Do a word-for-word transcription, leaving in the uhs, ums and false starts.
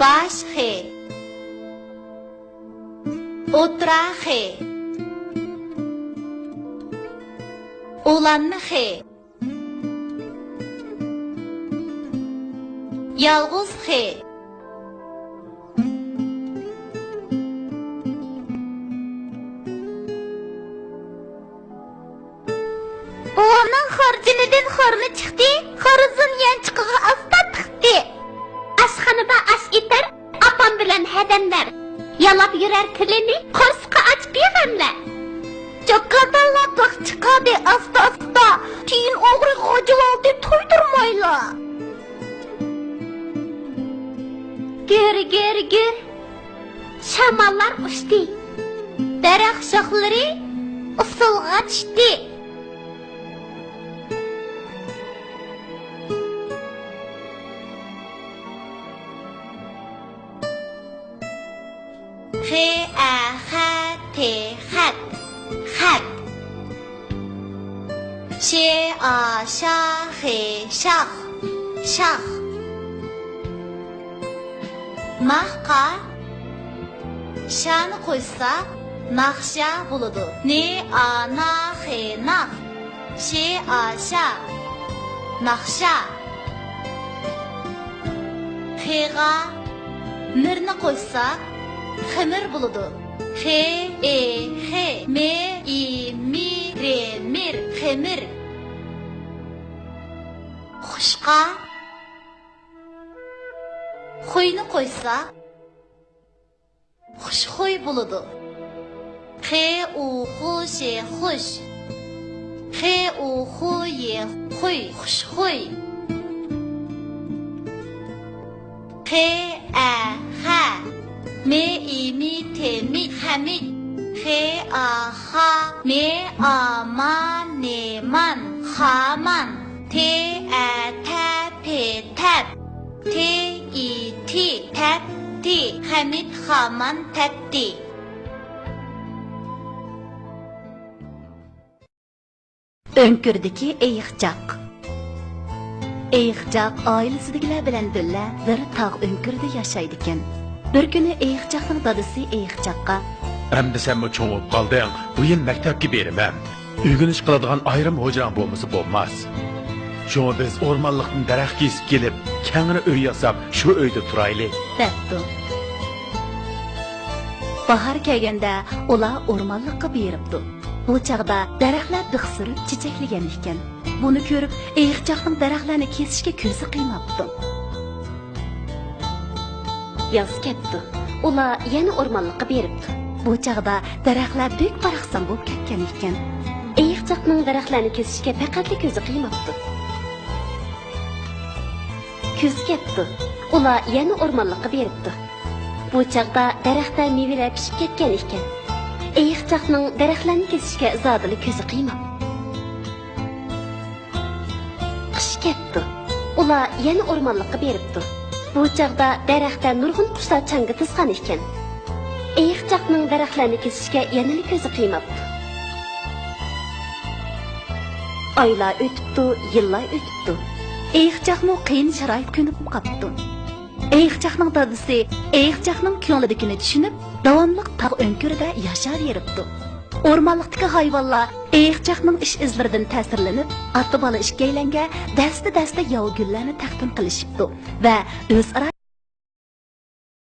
باش خې. ئوتتۇرا خې. ئۇلانما خې. يالغۇز خې. بوۋامنىڭ خارجىنىدىن خورما چىقتى، خورزۇن يانچۇقىغا ئاستا تىقتى. ئاشخانىدا ئاش ئېتەر، ئاپام بىلەن ھەدەملەر. يالاپ يۈرەر تىلىنى، قورسىقى ئاچ بىغەملەر. چوكادانلار بىخ چىقاردى ئاستا-ئاستا، كېيىن ئوغرى غاجىۋالدى تويدۇرمايلا. گىر، گىر، گىر. شاماللار ئۇچتى. دەرەخ شاخلىرى ئۇسسۇلغا چۈشتى. خې، ئە، خە، تې، خەت. خەت. شې، ئا، شا، خې، شاخ. شاخ. ماخقا شانى قوشساق، ماخشا بولىدۇ. نې، ئا، نا، خې، ناخ. شې، ئا، شا. ناخشا. خېغا مىرنى قوشساق، خېمىر بولىدۇ. خې، ئې، خې. مې، ئى، مى، رې، مىر. خېمىر. خۇشقا خۇينى قوشساق، خۇشخۇي بولىدۇ. خې، ئۇ، خۇ، شې، خۇش. خې، ئۇ، خۇ، يې، خۇي. خۇشخۇي. خې، ئە، خە. مې، ئى، مى، تې، مىت. خەمىت. خې، ئا، خا. مې، ئا، ما، نېمان. خامان. تې، ئە، تە، پې، تەپ. تې، ئى، تى، تەپتى. خەمىت خامان تەپتى. ئۆڭكۈردىكى ئېيىقچاق. ئېيىقچاق ئائىلىسىدىكىلەر بىلەن بىللە بىر تاغ ئۆڭكۈرىدە ياشايدىكەن. بىر كۈنى ئېيىقچاقنىڭ دادىسى ئېيىقچاققا، ئەمدى سەنمۇ چوڭ بولۇپ قالدىڭ، بۇ يىل مەكتەپكە بېرىمەن. ئۆگىنىش قىلىدىغان ئايرىم ھوجاڭ بولمىسا بولماس. شۇڭا بىز ئورمانلىقتىن دەرەخ كېسىپ كېلىپ، كەڭرى ئۆي ياساپ، شۇ ئۆيدە تۇرايلى، دەپتۇ. باھار كەلگەندە ئۇلار ئورمانلىققا بېرىپتۇ. بۇ چاغدا دەرەخلەر بىخ سۈرۈپ چېچەكلىگەن ئىكەن. بۇنى كۆرۈپ، ئېيىقچاقنىڭ دەرەخلەرنى كېسىشكە كۆزى قىيماپتۇ. ياز كەپتۇ. ئۇلار يەنە ئورمانلىققا بېرىپتۇ. بۇ چاغدا دەرەخلەر بەك باراقسان بولۇپ كەتكەن ئىكەن. ئېيىقچاقنىڭ دەرەخلەرنى كېسىشكە پەقەتلا كۆزى قىيماپتۇ. كۈز كەپتۇ. ئۇلار يەنە ئورمانلىققا بېرىپتۇ. بۇ چاغدا دەرەختە مېۋىلەر پىشىپ كەتكەن ئىكەن. ئېيىقچاقنىڭ دەرەخلەرنى كېسىشكە زادىلا كۆزى قىيماپتۇ. قىش كەپتۇ. ئۇلار يەنە ئورمانلىققا بېرىپتۇ. بۇ چاغدا دەرەختە نۇرغۇن قۇشلار چاڭگا تىزغان ئىكەن. ئېيىقچاقنىڭ دەرەخلەرنى كېسىشكە يەنىلا كۆزى قىيماپتۇ. ئايلار ئۆتۈپتۇ، يىللار ئۆتۈپتۇ. ئېيىقچاقمۇ قىيىن شارائىتقا كۆنۈپ قاپتۇ. ئېيىقچاقنىڭ دادىسى ئېيىقچاقنىڭ كۆڭلىدىكىنى چۈشىنىپ، داۋاملىق تاغ ئۆڭكۈرىدە ياشاۋېرىپتۇ. ئورمانلىقتىكى ھايۋانلار ئېيىقچاقنىڭ ئىش-ئىزلىرىدىن تەسىرلىنىپ، ئاتا-بالا ئىككىيلەنگە دەستە-دەستە ياۋا گۈللەرنى تەقدىم قىلىشىپتۇ ۋە ئۆزئارا